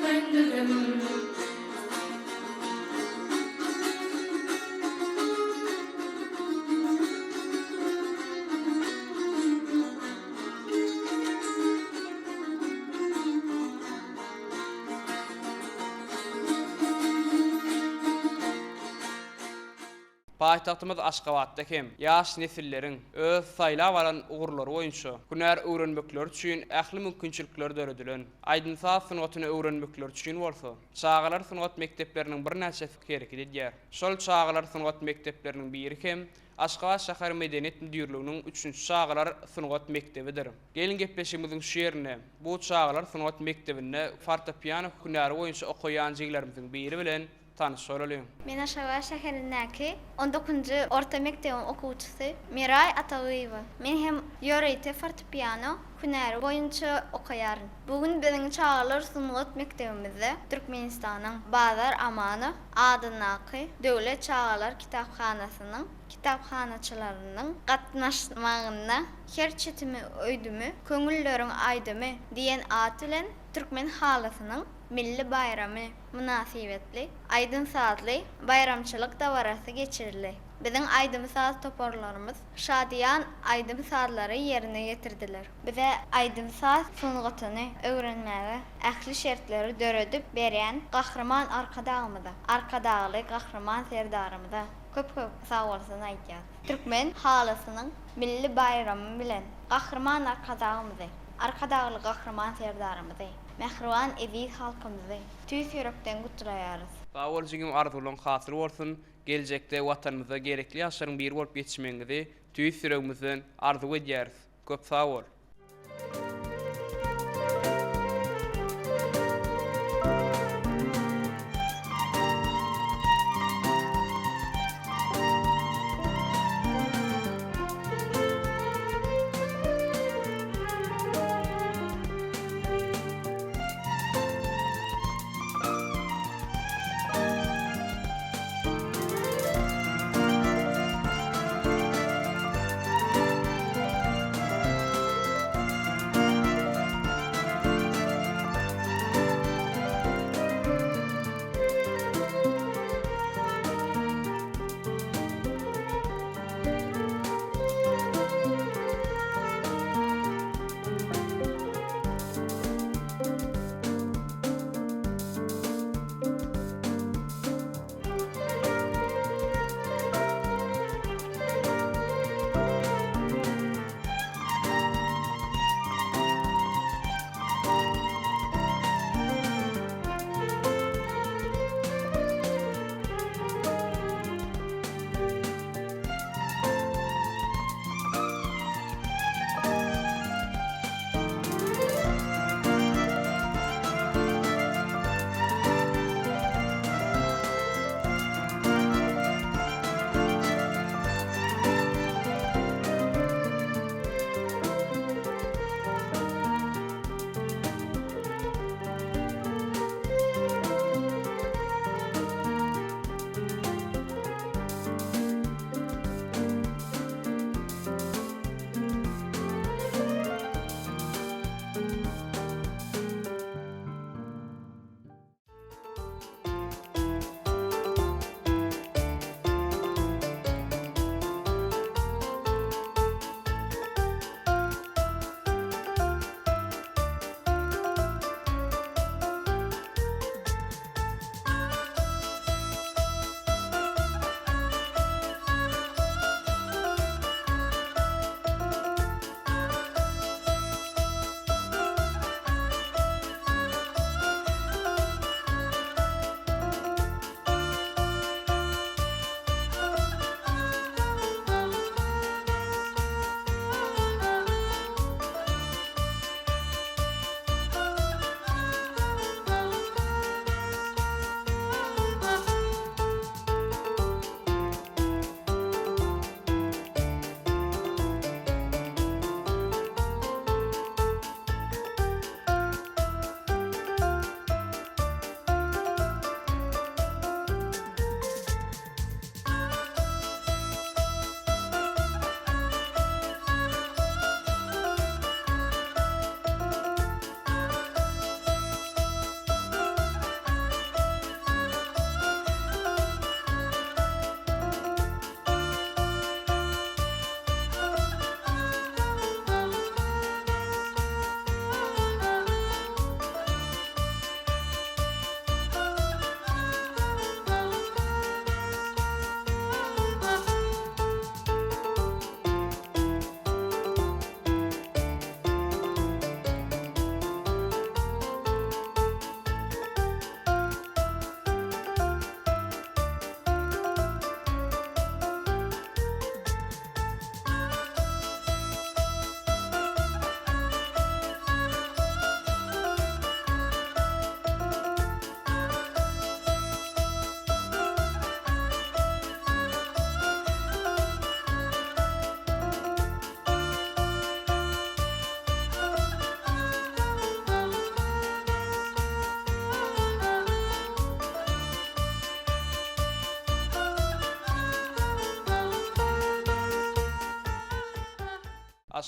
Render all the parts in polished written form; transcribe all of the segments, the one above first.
gündizim. Paýtagtymyz Aşgabatda hem ýaş nesilleriň öz saýlap alan ugurlary boýunça hünär öwrenmekleri üçin ähli mümkinçilikler döredilen. Aýdym-saz sungatyny öwrenmekleri üçin bolsa, çagalar sungat mekdepleriniň birnäçesi hereket edýär. Şol çagalar sungat mekdepleriniň biri hem Aşgabat şäher medeniýet müdirliginiň üçünji çagalar sungat mekdebidir. Geliň gepleşigimiziň şu ýerinde bu çagalar sungat mekdebinde fortepiano hünäri boýunça okaýan jigilerimiziň biri bilen tanyş bolalyň. Men Aşgabat şäherindäki on dokuzynjy orta mekdebiň okuwçysy Miraý Atalyýewa. Men hem ýörite fortepiano hünäri boýunça okaýaryn. Bu gün biziň çagalar sungat mekdebimizde Türkmenistanyň Bazar Amanow adyndaky Döwlet çagalar kitaphanasynyň kitaphanaçylarynyň gatnaşmagynda Her çetimi öýdümi, köňülleriň aýdymy diýen at bilen türkmen halysynyň milli baýramy mynasybetli aýdym-sazly baýramçylyk dabarasy geçirildi. Biziň aýdym-saz toparlarymyz şadyýan aýdym-sazlary ýerine ýetirdiler. Bize aýdym-saz sungatyny öwrenmäge ähli şertleri döredip berýän Gahryman Arkadagymyza, Arkadagly Gahryman Serdarymyza köp-köp sagbolsun aýdýas. Türkmen halysynyň milli baýramy bilen Gahryman Arkadagymyzy, Arkadagly Gahryman Serdarymyzy, mähriban eziz halkymyzy tüýs ýürekden gutlaýarys. Sag bol jigim arzuwlaň hasyl bolsun, geljekde Watanymyza gerekli ýaşlaryň biri bolup ýetişmegiňizi tüýs ýüregimizden arzuw edýäris. Köp sag bol.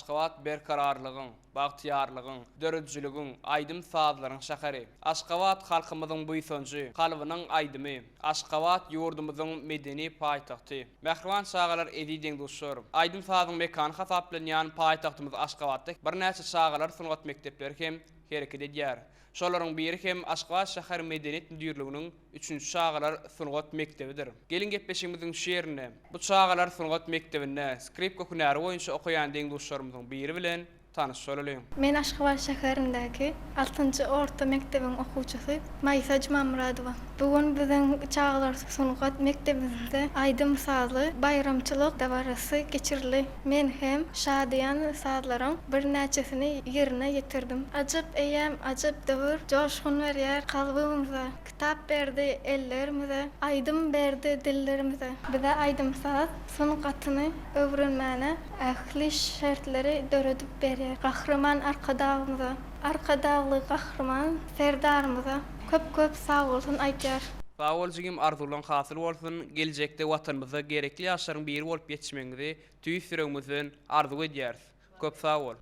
Aşgabat berkararlygyň, bagtyýarlygyň, döredijiligiň, aýdym-sazlaryň şäheri. Aşgabat halkymyzyň buýsanjy, kalbynyň aýdymy. Aşgabat ýurdumyzyň medeni paýtagty. Mähriban çagalar, eziz deň-duşlar! Aýdym-sazyň mekany hasaplanýan paýtagtymyz Aşgabatda birnäçe çagalar sungat mekdepleri hem hereket edýär. Şolaryň biri hem Aşgabat şäher medeniýet müdirliginiň üçünji çagalar sungat mekdebidir. Geliň gepleşigimiziň şu ýerinde bu çagalar sungat mekdebinde skripka hünäri boýunça okaýan deň-duşlarymyzyň biri bilen tanyş bolalyň. Men Aşgabat şäherindäki altynjy orta mekdebiň okuwçysy Maýsa Jumamyradowa. Bu gün biziň çagalar sungat mekdebimizde aýdym-sazly baýramçylyk dabarasy geçirildi. Men hem şadyýan sazlaryň birnäçesini ýerine ýetirdim. Ajap eýýam, ajap döwür, joşgun berýär kalbymyza. Kitap berdi ellerimize, aýdym berdi dillerimize. Bize aýdym-saz sungatyny öwrenmäne ähli şertleri döredip berýär. Gahryman Arkadagymyza, Arkadagly Gahryman Serdarymyza köp-köp sagbolsun aýdýar. Sag bol jigim arzuwlaň hasyl bolsun geljekde watanymyza gerekli ýaşlaryň biri bolup ýetişmegiňizi tüýs ýüregimizden arzuw edýäris köp sag bol.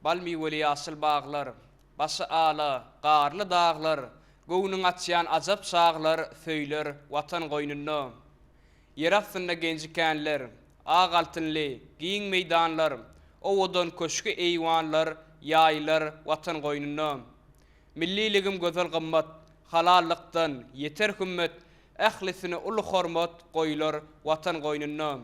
Bal miweli ýaşyl baglar, Başy ala, garly daglar, Göwnüň açýan ajap çaglar Söýler Watan goýnunda. Ýer astynda genji-känler, Ak altynly, giň meýdanlar, Owadan köşgi-eýwanlar Ýaýylar Watan goýnunda. Milliligim gözel gymmat, Halallykdan ýeter hümmet, Ählisine uly hormat Goýular Watan goýnunda.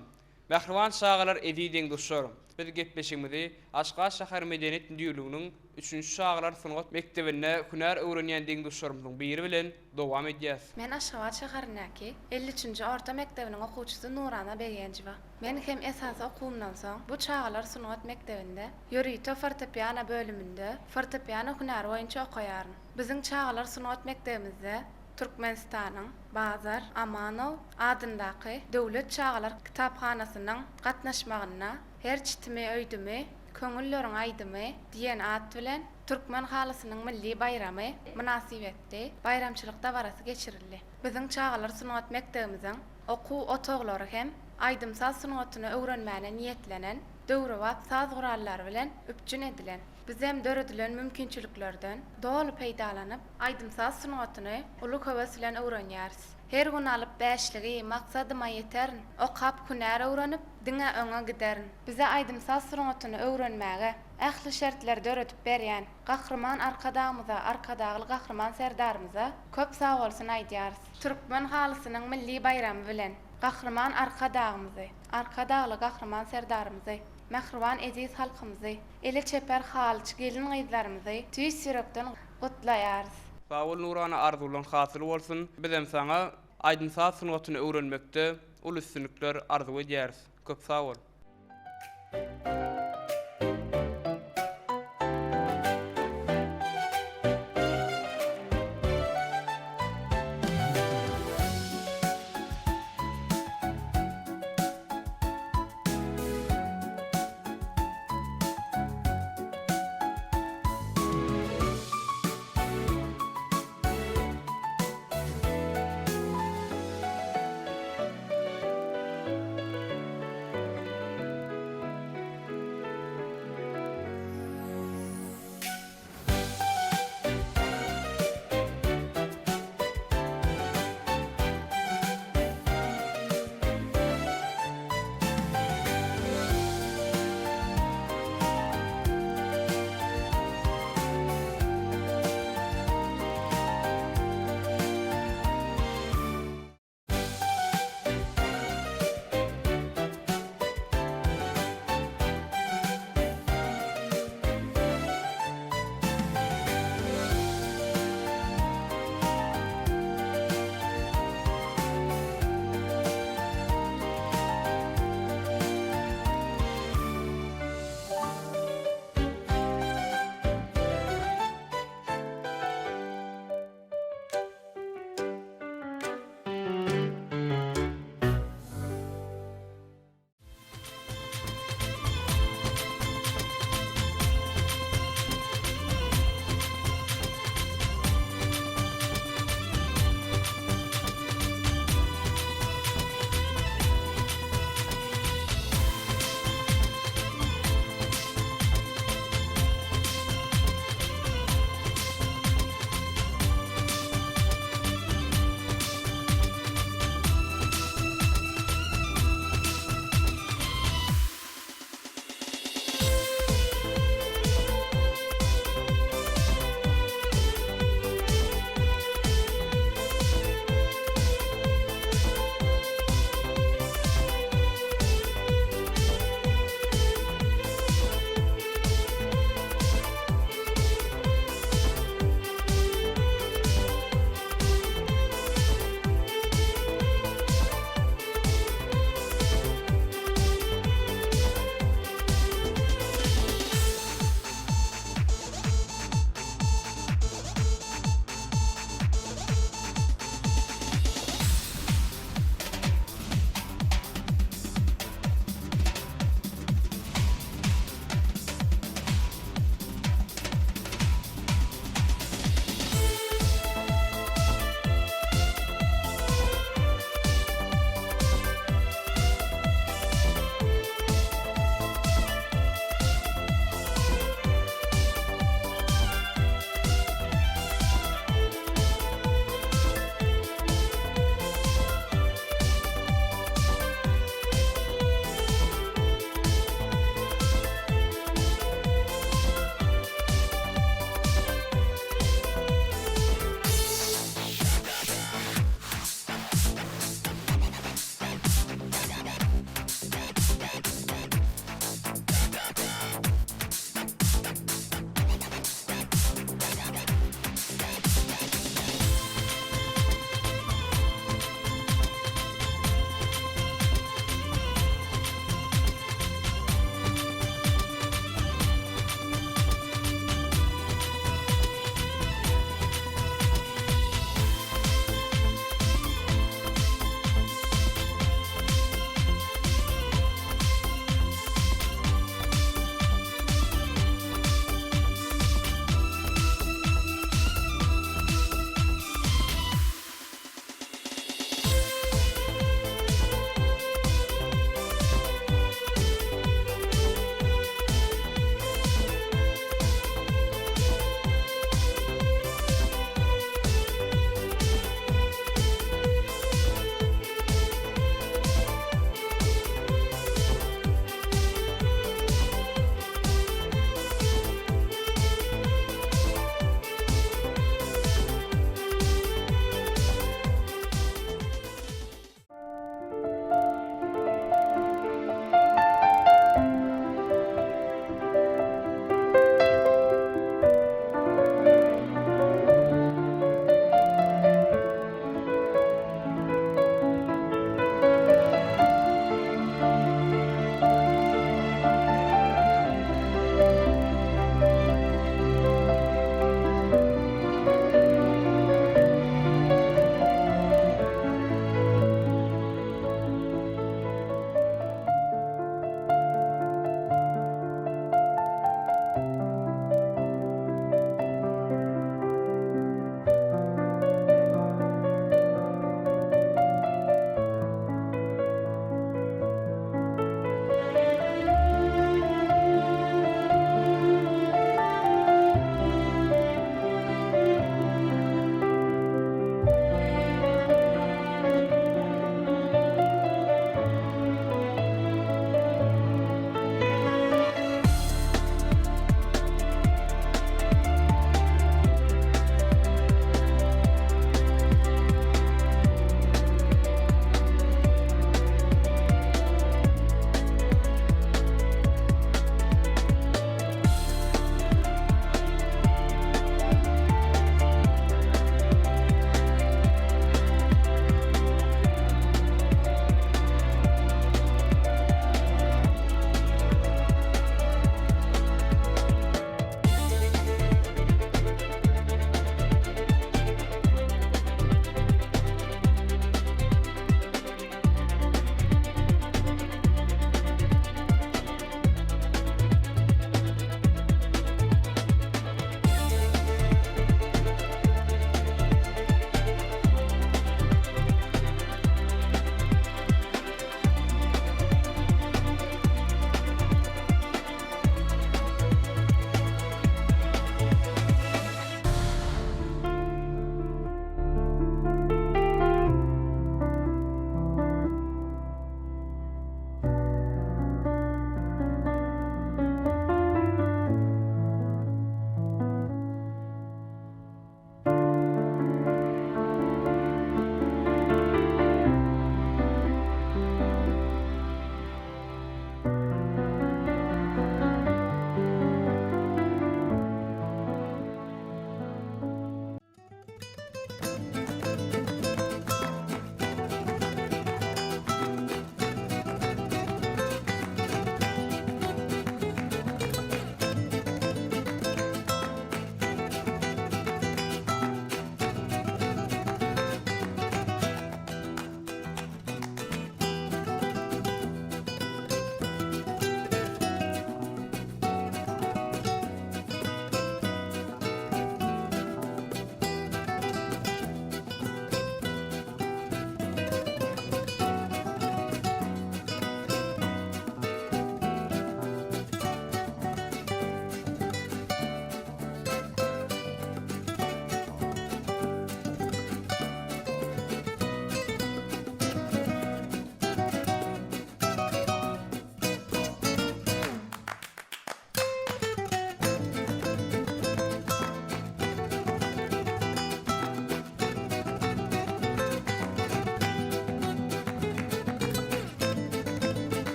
Mähriban çagalar eziz deň-duşlar! Biz gepleşigimizi Aşgabat şäher medeniýet müdirliginiň üçünji çagalar sungat mekdebinde hünär öwrenýän deň-duşlarymyzyň biri bilen dowam edýäs. Men Aşgabat şäherindäki 53-nji orta mekdebiniň okuwçysy Nurana Begenjowa. Men hem esasy okuwymdan soň bu çagalar sungat mekdebinde ýörite fortepiano bölüminde fortepiano hünäri boýunça okaýaryn. Biziň çagalar sungat mekdebimizde Türkmenistanyň Bazar Amanow adyndaky Döwlet çagalar kitaphanasynyň gatnaşmagynda Her çitimi öýdümi, köňülleriň aýdymy diýen at bilen türkmen halysynyň milli baýramy mynasybetli baýramçylyk dabarasy geçirildi. Biziň çagalar sungat mekdebimiziň okuw otaglary hem aýdym-saz sungatyny öwrenmäne niýetlenen döwrebap saz gurallary bilen üpjün edilen. Bizem döredilen mümkinçiliklerden doly peýdalanyp, aýdym-saz sungatyny uly höwes bilen öwrenýäris. Her gün alyp bäşligi, maksadyma ýeterin, okap hünär öwrenip, diňe öňe giderin. Bize aýdym-saz sungatyny öwrenmäge ähli şertleri döredip berýän Gahryman Arkadagymyza, Arkadagly Gahryman Serdarymyza köp sagbolsun aýdýarys. Türkmen halysynyň milli baýramy bilen Gahryman Arkadagymyzy, Arkadagly Gahryman Serdarymyzy, mähriban eziz halkymyzy, eli çeper halyçy gelin-gyzlarymyzy tüýs ýürekden gutlaýarys. Sag bol Nurana arzuwlaň hasyl bolsun bizem saňa aýdym saz sungatyny öwrenmekde uly üstünlikler arzuw edýäris köp sag bol.